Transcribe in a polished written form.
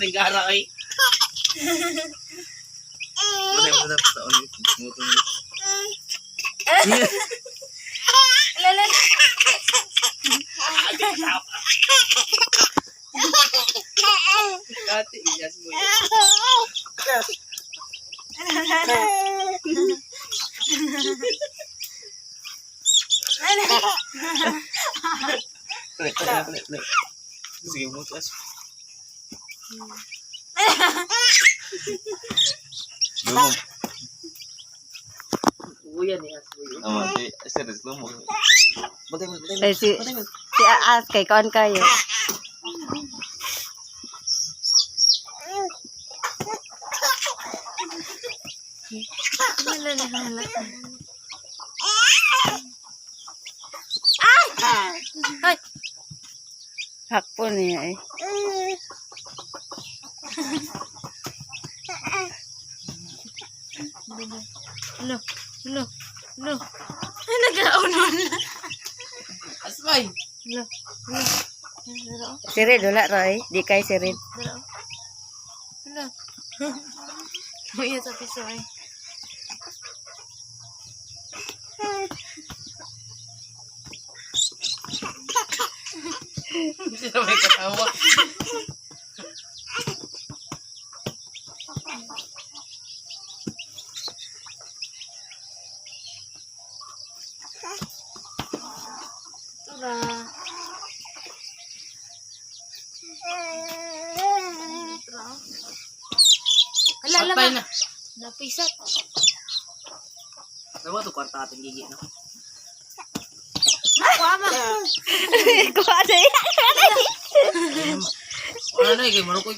Ringgara ay. Wala mo na sa ano. Moto mo. Lala. Dati iyas mo yan. Play, play, play, play. Sige, mo to as. Lumo. Uyan ni Asboy. Ama, di, serious lumo. Batay mo, batay mo. Ay, si Aas kay kaon kayo. Lala, lala. Ay! Hakpo niya eh. Ano? Ano? Ano? Ay, nagkaunon na. Asboy. Ano? Ano? Ano? Si Red, wala ra eh. Di kay si Red. Ano? Ano? Uy, sa piso eh. Sila may katawa. Ito na. Ito na. Ala, ala Patay ma. na. Napisat. Nawa to kwarta ating gigi no. Kuha ma. Kuha na eh. Wala na kay marukoy.